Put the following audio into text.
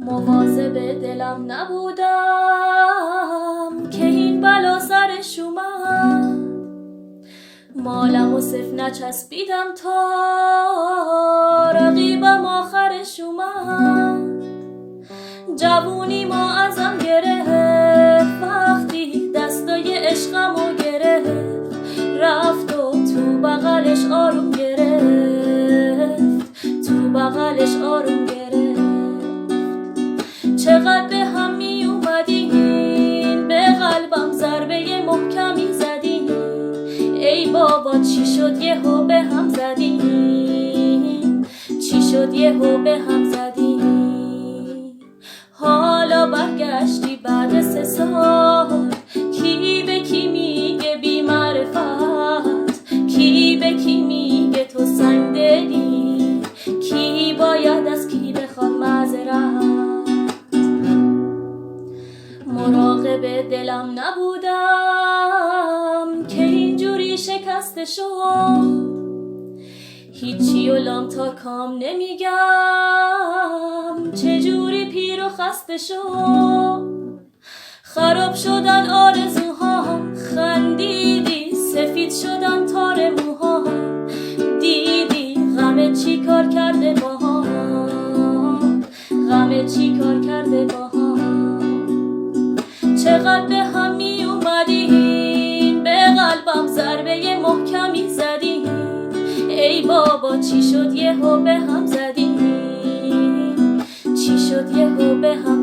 مواظب دلم نبودم که این بلا سرش اومد. مالم و صف نچسبیدم تا رقیبم آخرش اومد. جوونی ما ازم گرفت وقتی دستای عشقمو گرفت، رفت و تو بغلش آروم گرفت، تو بغلش آروم گرفت. چقدر به هم می اومدین، به قلبم ضربه محکمی زدین. ای بابا چی شد یهو به هم زدین، چی شد یهو به هم زدین. حالا برگشتی بعد 3 سال، کی به کی میگه بی معرفت، کی به کی میگه تو سنگدلی، کی باید از کی بخواد معذرت. مراقب دلم نبودم که اینجوری شکسته شد. هیچی و لام تا کام نمیگم چجوری پیر و خسته شد. خراب شدن آرزوهام، خندیدی سفید شدن تار موهام، دیدی غم چی کار کرده باهام، غم چی کار کرده باهام. چقدر به هم می اومدین، به قلبم ضربه محکمی زدین. ای بابا چی شد یهو به هم زدین، چی شد یهو به هم